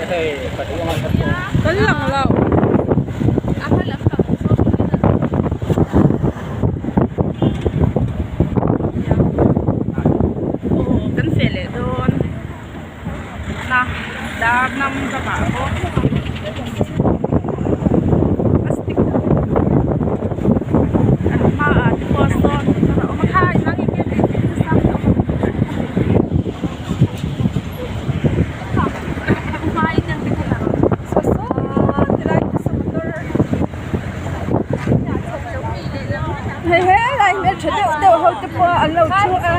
Kan lang lo. Kan feh leh dawn na dar nam ramah pawh a stick an hmaah te pawh sawn motor a awm a kha nang in nge Hei helai hmeltha deuh deuh ho te pawh an lo thu a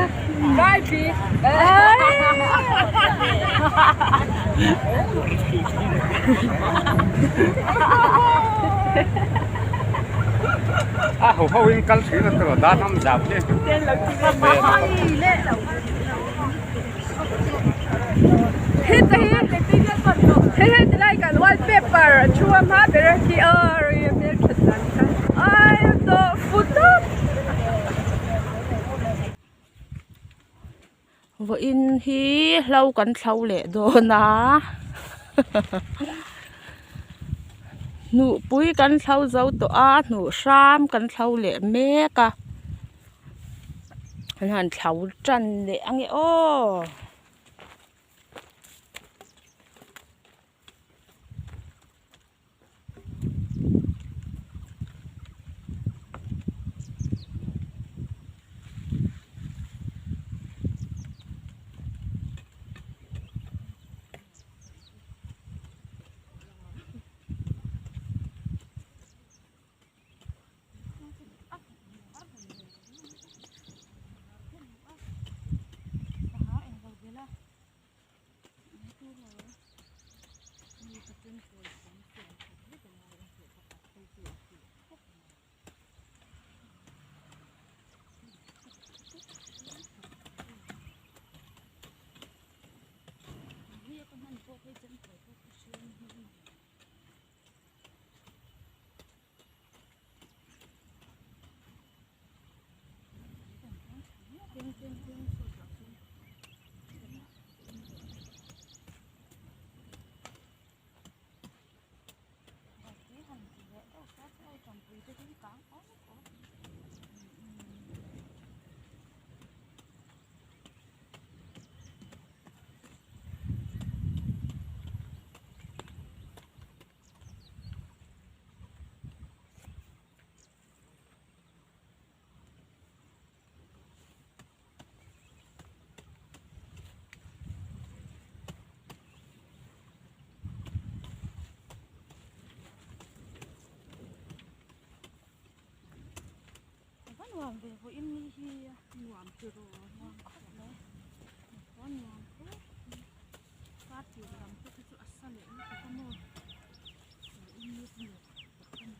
A ho ho in kal thin a tawh dan am zau hi. Heta hi hei hei ti lai kan wallpaper a thu a hma ber a khi aw a hmelthat dan kha ai a tawh fu tawp. Vawiin hi hlo kan thlo leh dawn a hnuhpui kan thlo zo tawh a hnuh hram kan thlo leh mek a. An han thlo tan leh ange aw. A va nuam ve vawiin ni hi nuam tiraw nuam khawp mai a nuam khawp mai party lam te kha chu a sa leh lutuk a maw vawiin ni chu nuam tak a ni.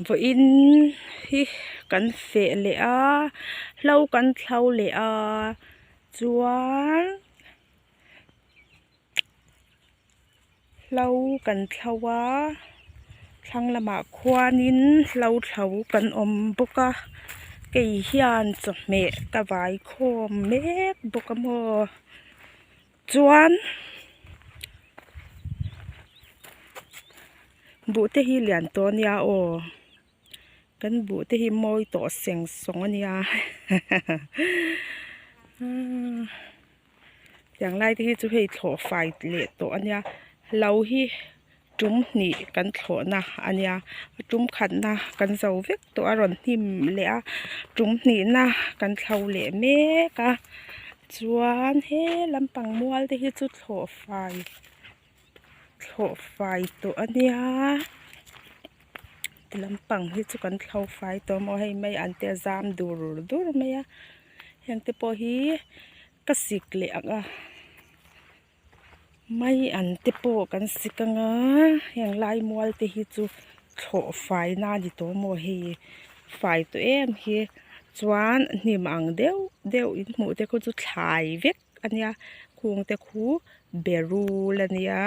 Vawiin hi kan feh leh a hlo kan thlo leh a chuan hlo kan thlo a thlang lamah khuanin hlo thlo kan awm bawk a kei hian chawhmeh ka vai khawm mek bawk a maw chuan buh te hi lian tawh a nia aw. Kan buh te hi mawi tawh seng sawng a nia tiang lai te hi chu hei thlawh fai leh tawh a nia lo hi tum hnih kan thlawh na a nia tum khat na kan zo vek tawh a rawn hnim leh a tum hnih na kan thlo leh mek a chuan he lampang mual te hi chu thlawh fai. Thlawh fai tawh a nia ti lampang hi chu kan thlo fai tawh maw hei mai an te a zam dur dur mai a heng te pawh hi ka sik leh ang a mai an te pawh kan sik ang a heng lai mual te hi chu thlawh fai na a ni tawh maw hei fai tawh em hi chuan hnim ang deuh deuh in hmuh te khu chu thlai vek. a nia khung te khu berul a nia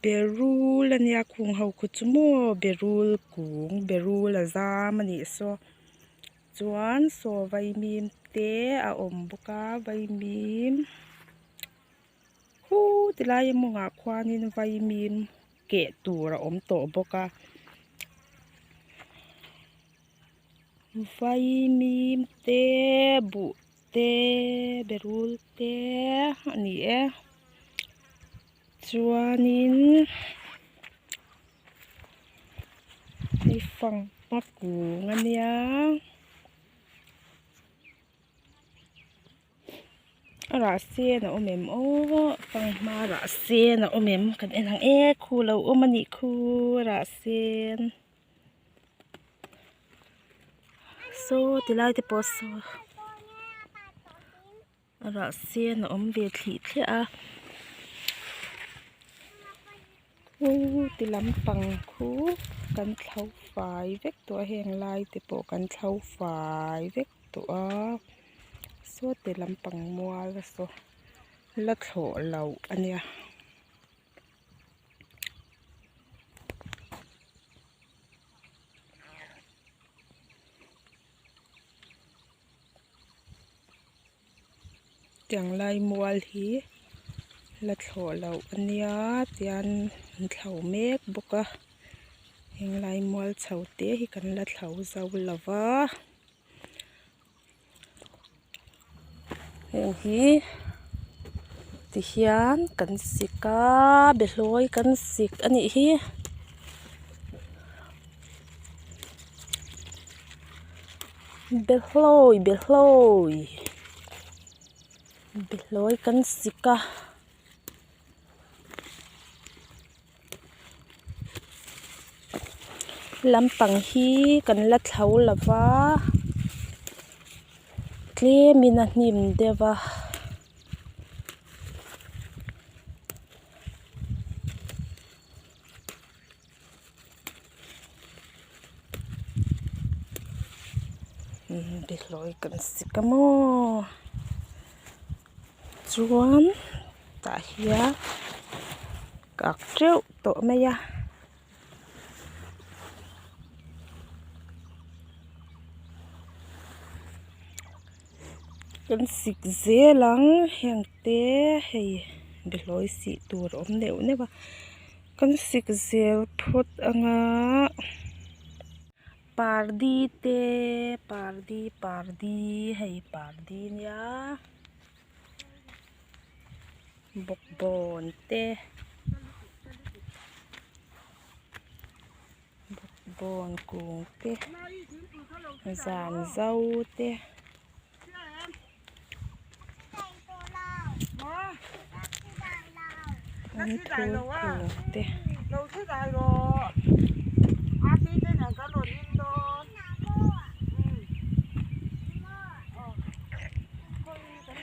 berul a nia khung ho khu chu maw berul kung berul a zam a nih saw chuan saw vaimim te a awm bawk a vaimim khu ti lai mawngah khuanin vaimim keh tur a awm tawh bawk a. Vaimim te buh te berul te a ni e chuanin hei fanghma kung a nia. A rah sen a awm em aw fanghma rah sen a awm em kan en ang e khu lo awm a nih khu rah sen. Saw ti lai te pawh saw a rah sen a awm ve thlih thliah a khu ti lampang khu kan thlo fai vek tawh a heng lai te pawh kan thlo fai vek tawh a saw ti lampang mual saw la thlawh loh a nia. Tiang lai mual hi la thlawh loh a nia tian an thlo mek bawk a heng lai mual chho te hi kan la thlo zo lo va. Heng hi tihian kan sik a behlawi kan sik a nih hi behlawi behlawi behlawi kan sik a. Lampang hi kan la thlo lo va tlemin a hnim deuh a. Behlawi kan sik a maw chuan tah hian kak teuh tawh mai a. Kan sik zel ang heng te hei behlawi sih tur a awm neuh neuh a. Kan sik zel phawt anga pardi te pardi pardi hei pardi nia bawkbawn te bawkbawn kung te zan zo te. An thur kung te.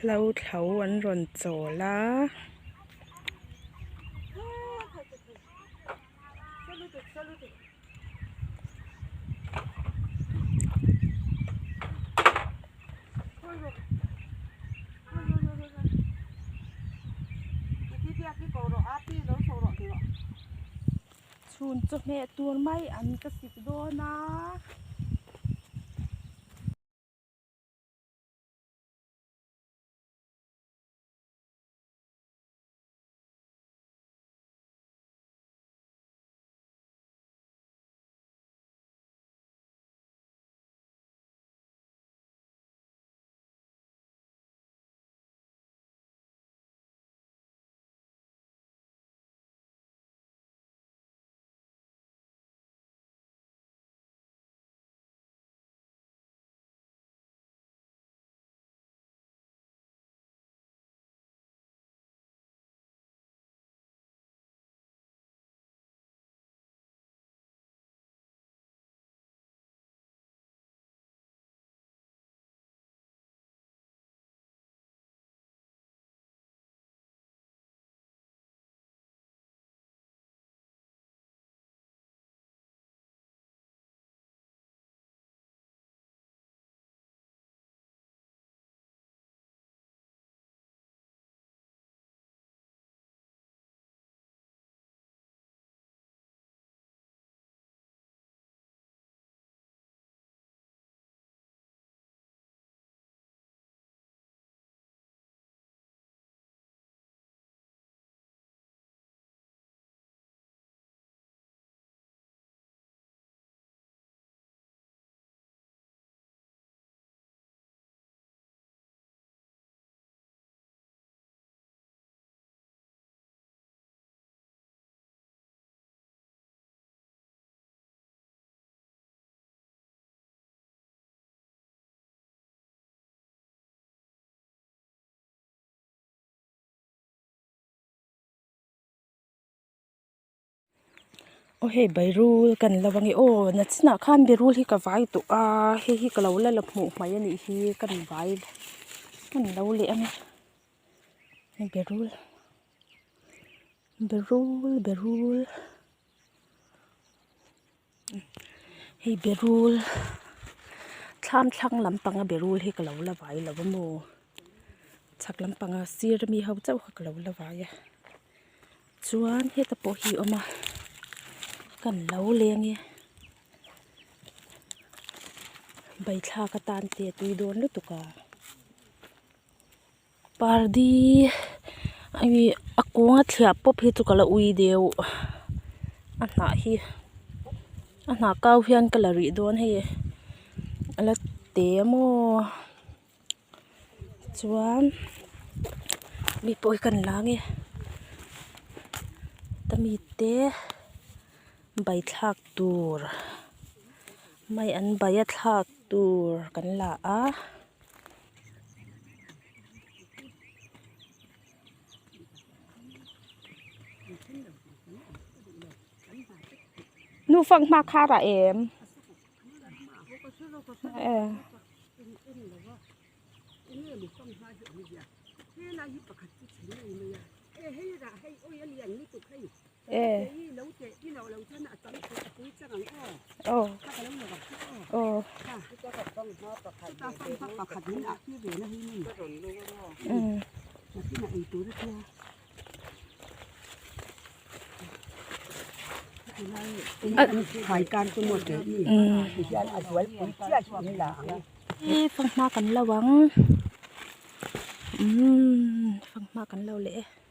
Hlo thlo an rawn chawl a. Chhun chawhmeh tur mai an ka sik dawn a. Aw hei berul kan lo ange aw nachinah khan berul hi ka vai tawh a hei hi ka lo la la hmuh hmaih a nih hi ka ni vai kan lo leh ange hei berul berul berul hei berul thlam thlang lampanga berul hi ka lo la vai lo a maw chhak lampanga sir ami ho chauh kha ka lo la vai a. Chuan heta pawh hi a awm a kan lo leng e baithlak atan te a tui dawn lutuk a pardi hei a kung a thliah pawp hi chu ka la ui deuh a hnah hi a hnah kau hian ka la rih dawn hei a la te a maw. Chuan mi pawh hi kan la ange tami te bai thlak tur mai an bai a thlak tur kan la a. Nu fanghma khar ah em. Fanghma kan lo ang umm fanghma kan lo leh e.